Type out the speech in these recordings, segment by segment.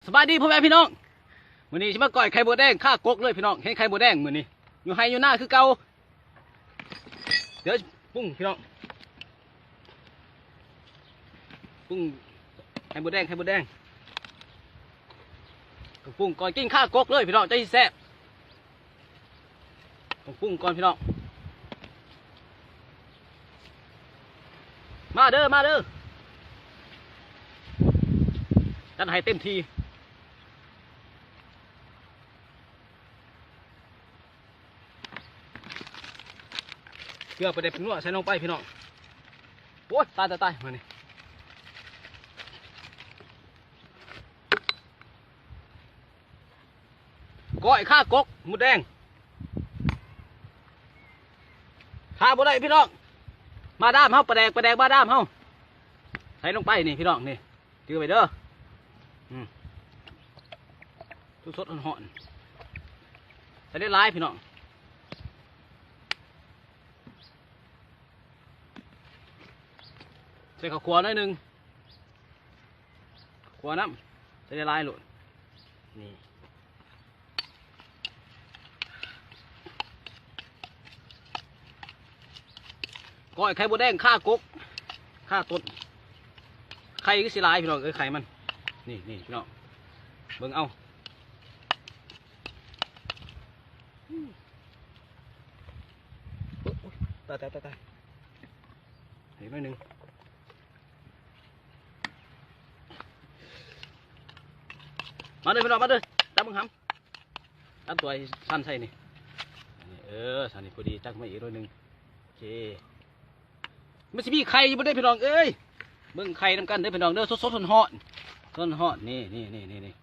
ສະບາຍດີພໍ່ແມ່ພີ່ນ້ອງ ມື້ນີ້ຊິມາກ້ອຍໄຂ່ມົດແດງຄາກົກເລີຍພີ່ນ້ອງ ເຫັນໄຂ່ມົດແດງມື້ນີ້ ຢູ່ໄຮ່ຢູ່ນາຄືເກົ່າ ເດີປຸງພີ່ນ້ອງ ປຸງໄຂ່ມົດແດງ ໄຂ່ມົດແດງ ປຸງກ້ອຍກິນຄາກົກເລີຍພີ່ນ້ອງ ຈັ່ງຊິແຊບ. ຕ້ອງປຸງກ່ອນພີ່ນ້ອງ ມາເດີ ມາເດີ ຈັດໃຫ້ເຕັມທີ່ ເກືອປາແດກນົວໃສ່ລົງໄປພີ່ນ້ອງ ໂອ້ຍ ຕາຍ ຕາຍ ຕາຍ ມານີ້. ກ້ອຍຄາກົກມົດແດງ ຂາດບໍ່ໄດ້ພີ່ນ້ອງ ມາດາມເຮົາ ປາແດກ ປາແດກມາດາມເຮົາ ໃສ່ລົງໄປນີ້ພີ່ນ້ອງ ນີ້ ຈື່ໄວ້ເດີ ອືມ ສົດໆ ຮ້ອນໆ ໃສ່ຫຼາຍໆ ພີ່ນ້ອງ ໃສ່ເຂົ້າຂົ້ວໜ້ອຍໜຶ່ງ ຂົ້ວນຳ ໃສ່ຫຼາຍໆໂລດ ນີ້ ກ້ອຍໄຂ່ມົດແດງຄາກົກ ຄາຕົ້ນ ໄຂ່ຄືຊິຫຼາຍພີ່ນ້ອງເອີຍ ໄຂ່ມັນ ນີ້ ນີ້ພີ່ນ້ອງ ເບິ່ງເອົາ ຕາຍ ຕາຍ ຕາຍ ຕາຍ ອີກໜ້ອຍໜຶ່ງ ມາເດີພີ່ນ້ອງ ມາເດີ ຈັບເບິ່ງຫຳ ຈັບຕົວໃຫ້ສັ້ນໃສ່ນີ້ ເອີ ຊັ້ນນີ້ພໍດີ ຈັບມາອີກໜ້ອຍໜຶ່ງ ໂອເຄ ມັນຊິມີໄຂ່ຢູ່ບໍ່ເດີພີ່ນ້ອງເອີຍ ເບິ່ງໄຂ່ນຳກັນເດີພີ່ນ້ອງເດີ ສົດໆ ຮ້ອນໆ ຮ້ອນໆ ນີ້ ນີ້ ນີ້ ນີ້ ນີ້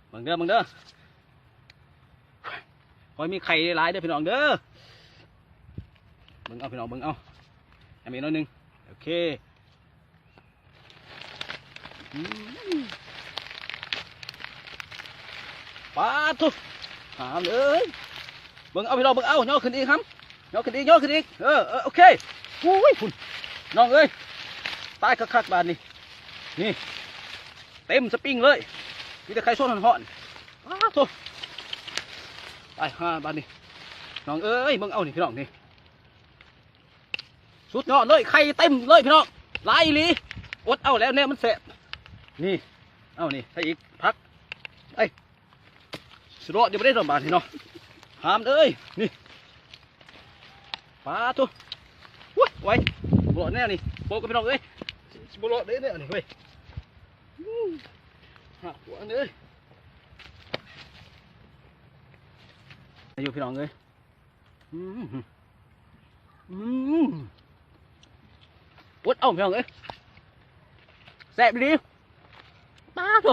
ເບິ່ງເດີ ເບິ່ງເດີ ຂໍໃຫ້ມີໄຂ່ຫຼາຍໆເດີພີ່ນ້ອງເດີ ເບິ່ງເອົາພີ່ນ້ອງ ເບິ່ງເອົາ ໃຫ້ມີໜ້ອຍໜຶ່ງ ໂອເຄ ອືມ ປາດໂທ້ ຫາມເອີຍ ເບິ່ງເອົາພີ່ນ້ອງ ເບິ່ງເອົາ ຍໍຂຶ້ນອີກຫຳ ຍໍຂຶ້ນອີກ ຍໍຂຶ້ນອີກ ເອີ ເອີ ໂອເຄ ໂອ້ຍ ພຸ້ນ ນ້ອງເອີຍ ຕາຍຄັກໆ ບາດນີ້ ນີ້ ເຕັມສະປິງເລີຍ ມີແຕ່ໄຂ່ສົດຮ້ອນໆ ປາດໂທ້ ຕາຍຫ່າບາດນີ້ ນ້ອງເອີຍ ເບິ່ງເອົານີ້ພີ່ນ້ອງນີ້ ສຸດຍອດເລີຍ ໄຂ່ເຕັມເລີຍພີ່ນ້ອງ ຫຼາຍອີ່ຫຼີ ອົດເອົາແລ້ວແນວມັນແຊບ ນີ້ ເອົານີ້ໃສ່ອີກ ຜັກ ເອີຍ ສຸດຍອດຢູ່ບໍ່ໄດ້ດອກບາດນີ້ເນາະ ຫາມເອີຍ ນີ້ ປາດໂທ້ ໂອ້ຍ ບໍ່ລອດແນວນີ້ ບອກກັບພີ່ນ້ອງເອີຍ ຊິບໍ່ລອດເດ້ແນວນີ້ເວີຍ ຫາກຫົວເອີຍ ຢູ່ພີ່ນ້ອງເອີຍ ອືມ ອືມ ອົດເອົາພີ່ນ້ອງເອີຍ ແຊບອີ່ຫຼີ ປາດໂທ້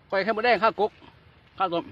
ກ້ອຍໄຂ່ມົດແດງຄາກົກ ຄາຕົ້ມ